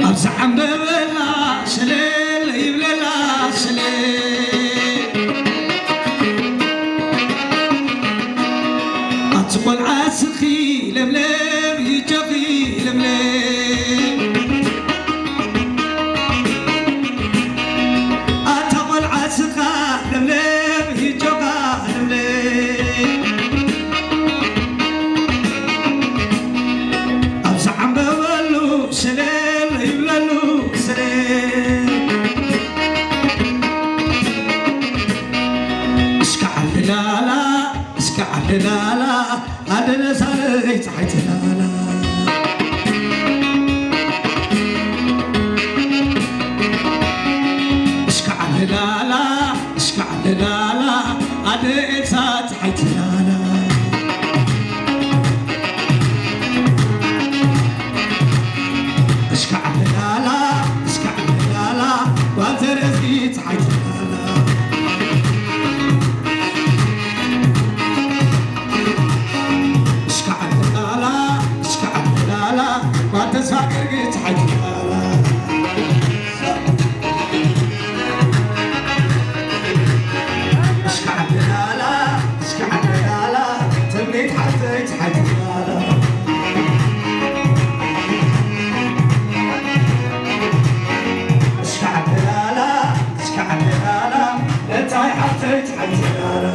ኣብዚ ዓምበበላ ሰለል ይብለላ ሰለል። ኣቲ ቆልዓ ስኺ ለምለም ይጆኺ ለምለም። ኣታ ቆልዓ ስኻ ለምለም ይጆኻ ለምለም። ኣብዚ ዓምበበሉ ሰለል ይብለሉ ሰለል። እስከ ዓልላላ እስከ ዓልላላ ኣደ ነሳለይ ፀሓይ ትላላ። እስከ ዓልላላ እስከ ዓልላላ ኣደ ኤልሳ ፀሓይ ትላላ። እስከ ዓልላላ እስከ ዓልላላ ጓል ዘርእዝጊ ፀሓይ ትላላ። እስከ ዓልላላ እስከ ዓልላላ ጓል ተስፋ ገርግስ ፀሓይ ትላላ። እስከ ዓልላላ እስከ ዓልላላ ትምኒት ሓፍተይ ፀሓይ ትላላ። እስከ ዓልላላ እስከ ዓልላላ እንታይ ሓፍተይ ፀሓይ ትላላ።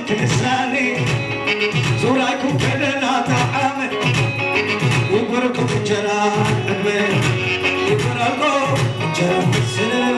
ክሳኒ ዙራይኩም ከደና ተዓመ ይግበረልኩም እንጀራ ዕድመ ይግበረልኩም እንጀራ ስልል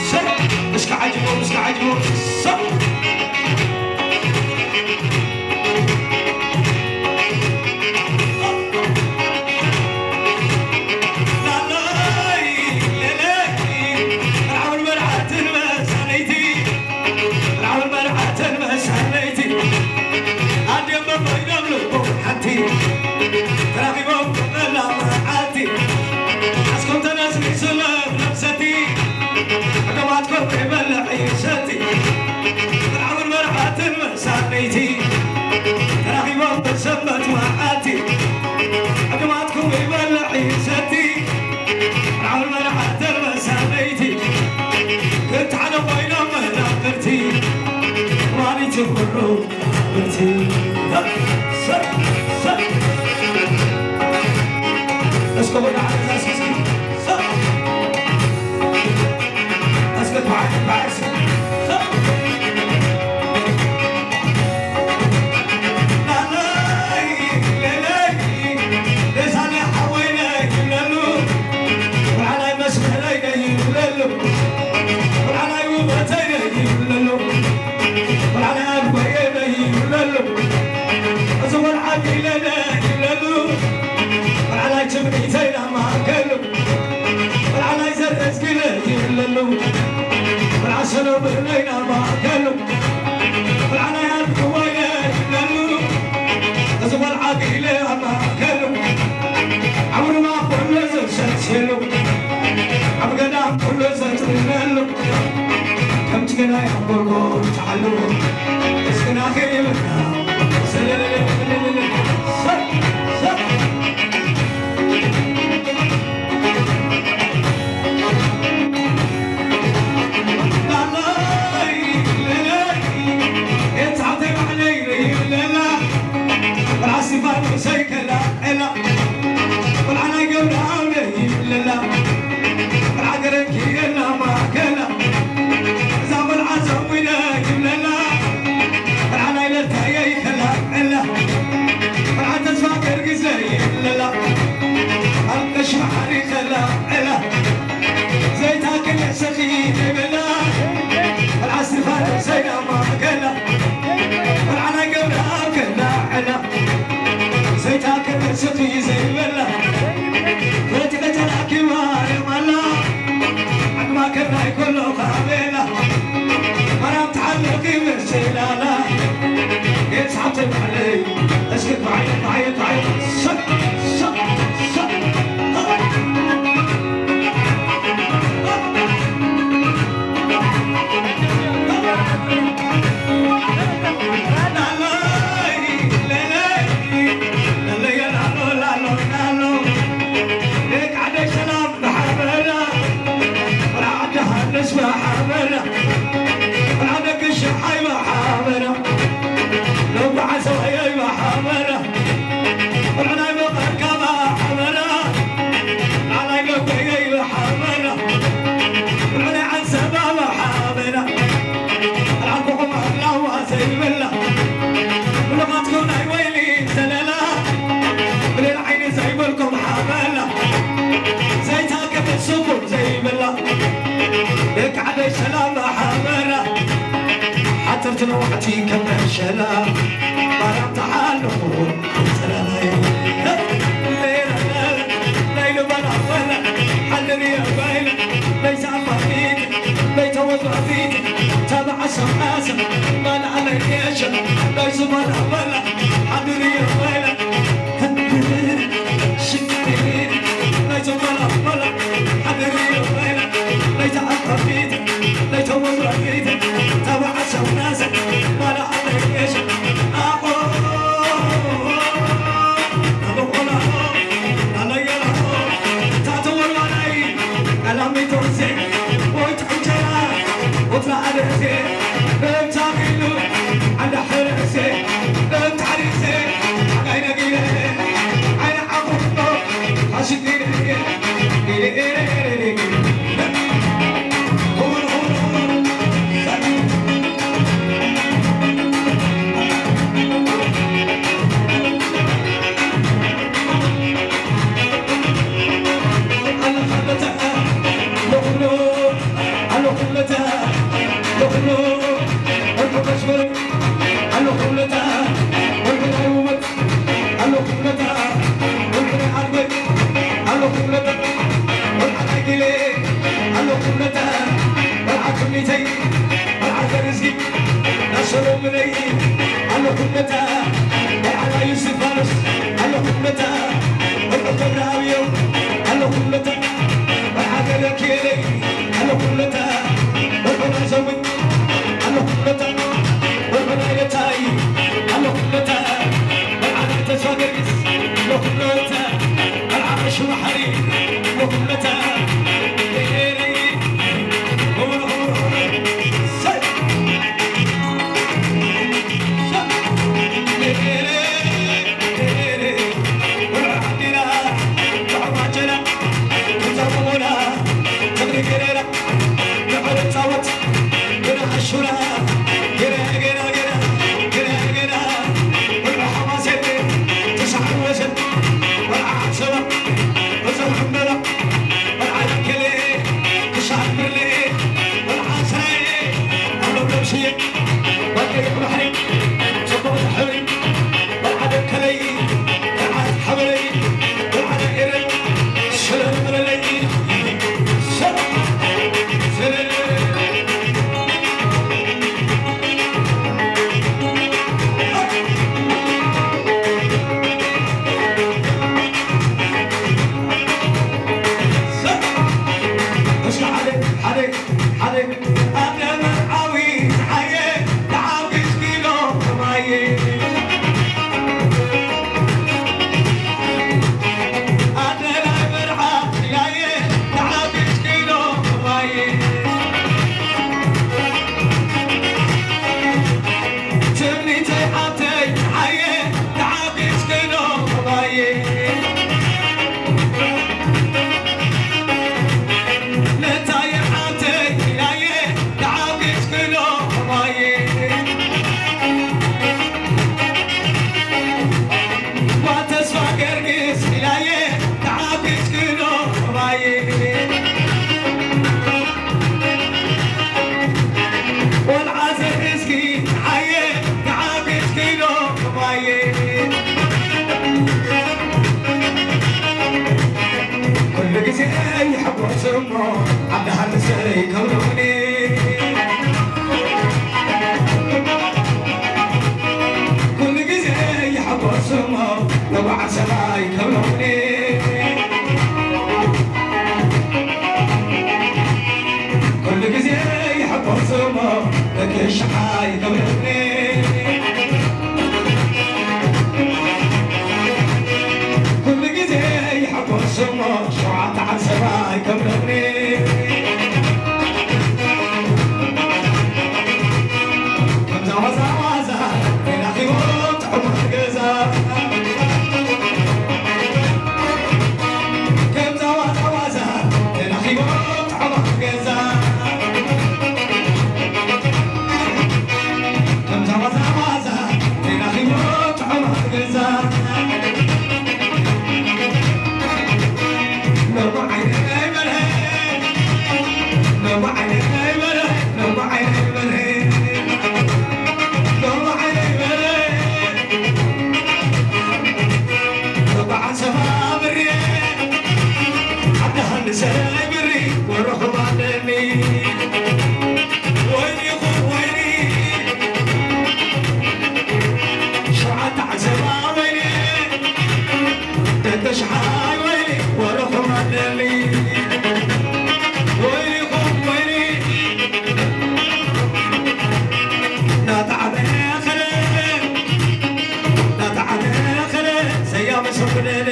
ሰብ እስከ ዓጅቦም እስከ ዓጅቦም ሰብ እስክና ያንቆልቆል ቻሉ እስክና ኸይብና ሰለለለለለለ ሰብ ሰብ ላላይ ለላይ የት ዓብደይ ባዕለይ ይብለላ ራስፋን ሰይከላ ኤላ ቆልዓ ናይ ገብረ ኣውደ ይብለላ ቆልዓ ገረኪ የላ ማእከላ እዛ ቆልዓ ዘዊነ ይብለላ ቆልዓ ናይ ለታየ ይከላ ኤላ ቆልዓ ተስፋ ገርግዘ ይብለላ ኣልቀሽ መሓሪ ከላ ኤላ ዘይታ ክልሕ ሰኺ ይብላ ቆልዓ ስፋር ሰይዳ ማእከላ ቆልዓ ናይ ገብረ ኣብ ከላ ዕላ ዘይታ ክልሕ ሰኺ ዘይበላ ፈቲቀ ተላኪባ የማላ ዓቅማ ከላይ ከሎ ካቤላ ማርያም ተሓለኺ መስላላ የት ሓብተይ ባዕለይ እስኪ ኳዕየ ኳዕየ ኳዕየ ሰብ ሰብ ሰብ ሰላም ብሓበራ ቆልዓ ዓዲ ሃንስ ብሓበራ ቆልዓ ደቂ ሽሓይ ብሓበራ ለባዓ ሰብኣየይ ብሓበራ ቆልዓ ናይ መቐርካ ብሓበራ ላዕላይ ለበየይ ብሓበራ ቆልዓ ናይ ዓንሰባ ብሓበራ ኣልዓልኩኹም ኣላዋ ዘይብላ ብልኻትኩም ናይ ወይኒ ዘለላ ብሌን ዓይኒ ዘይበልኩም ሓበላ ዘይታከተ ስኩም ዘይብላ ደቂ ዓደይ ሰላም ሓበራ ሓተርቲ ነዋዕቲ ከም መሸላ ባራም ተሓለኹ ይከብሩኒ፣ ኩሉ ግዜ ይሕጎሱ እሞ ንባዓል ሰብኣይ ይከብሩኒ። ኩሉ ግዜ ይሕጎሱ እሞ ደቂ ሽሓይ ይከብሩኒ። ኩሉ ግዜ ይሕጎሱ እሞ ሸውዓተ ዓንሰባ ይከብሩኒ። ከምዛ ዋዛ ዋዛ ተራኺቦም ጥዑማት ገዛ። ከምዛ ዋዛ ዋዛ ተራኺቦም ጥዑማት ገዛ። ከምዛ ዋዛ ዋዛ ተራኺቦም ጥዑማት ገዛ። ሎሚ ዓይነይ በርሀ፣ ሎሚ ዓይነይ በርሀ፣ ሎሚ ዓይነይ በርሀ፣ ሎሚ ዓይነይ በርሀ። ሎሚ ዓንሰባ ብርየ፣ ዓዲ ሃንሰ ብሪ ወረኹም ኣለኒ። ወይኒ ይኹን ወይኒ፣ ሸውዓተ ዓንሰባ ወይኒ፣ ደቂ ሽሓይ ወይኒ ወረኹም ኣለኒ። ወይኒ ይኹን ወይኒ፣ ናጣዕመ ኸለ፣ ናጣዕመ ኸለ፣ ዘያመሰኩለለ።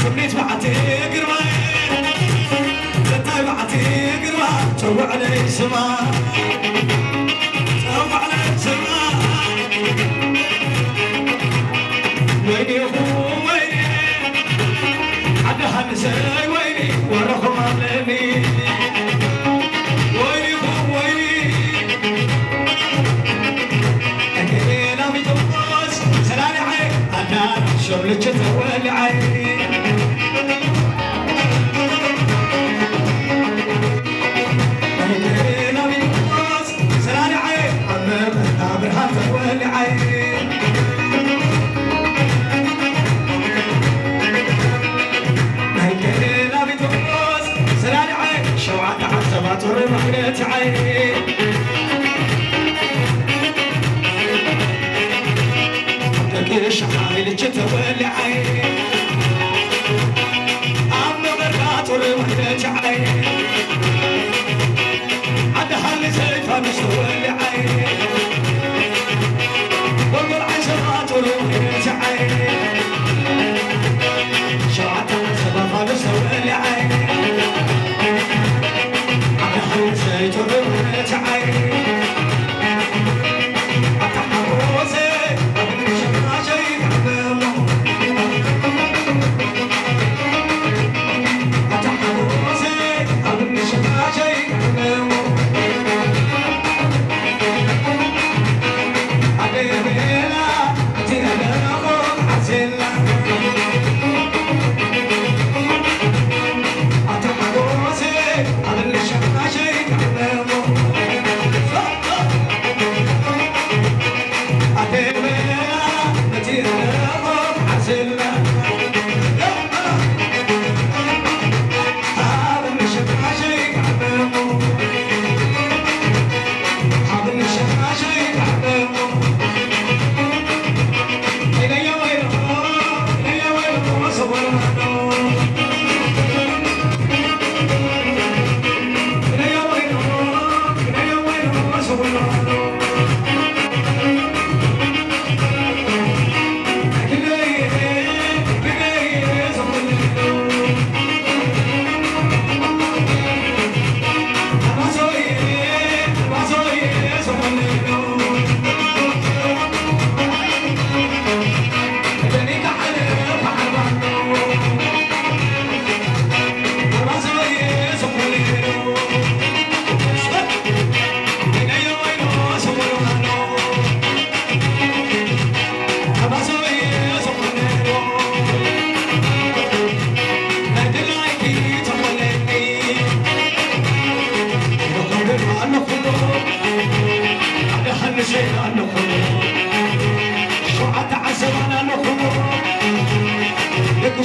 ስምዒት በዓቲ ግርማ፣ ዘታይ በዓቲ ግርማ፣ ጸውዕለይ ስማ፣ ጸውዕለይ ስማ። ወይኒ ይኹን ወይኒ፣ ዓዲ ሃንሰይ ወይኒ፣ ወረኹም ኣለኒ። ወይኒ ይኹን ወይኒ፣ ሸውዓተ ዓንሰባ ጡር መኽለቲ ዓይኒ፣ ደቂ ሸሓይ ልጅ ተወልዓይ፣ ኣብ ነበርካ ጡር መኽለቲ ዓይኒ፣ ዓዲ ሃሊ ዘይፋኑስ ተወልዓይ፣ ጎልጎል ዓንሰባ ጡር መኽለቲ ዓይኒ፣ ሸውዓተ ዓንሰባ ፋኑስ ተወልዓይ።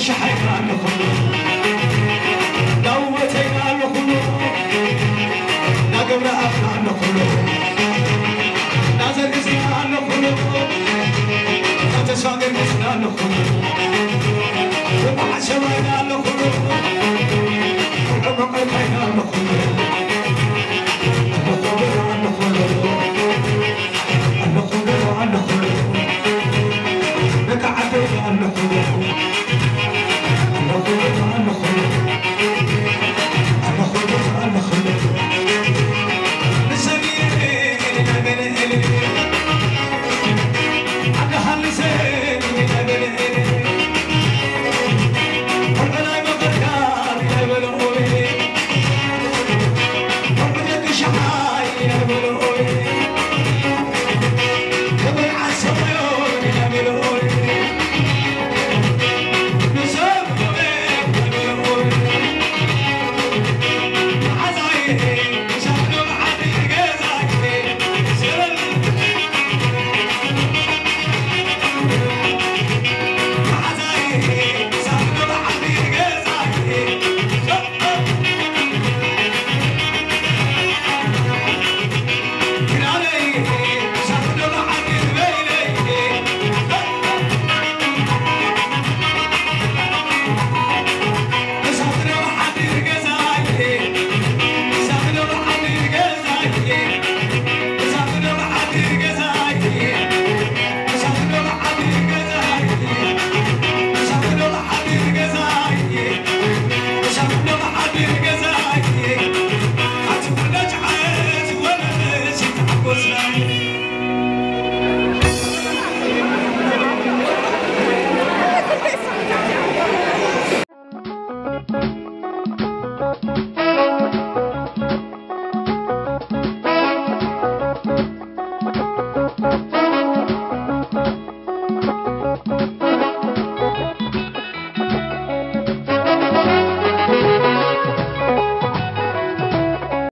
ሸሓይና ኣለኹሉ፣ ዳውበተይና ኣለኹሉ፣ ዳገብረ ኣፍና ኣለኹሉ፣ ዳዘርግዝና ኣለኹሉ፣ ዳተስፋ ገርግስና ኣለኹሉ፣ ወባዓ ሰማይና ኣለኹሉ፣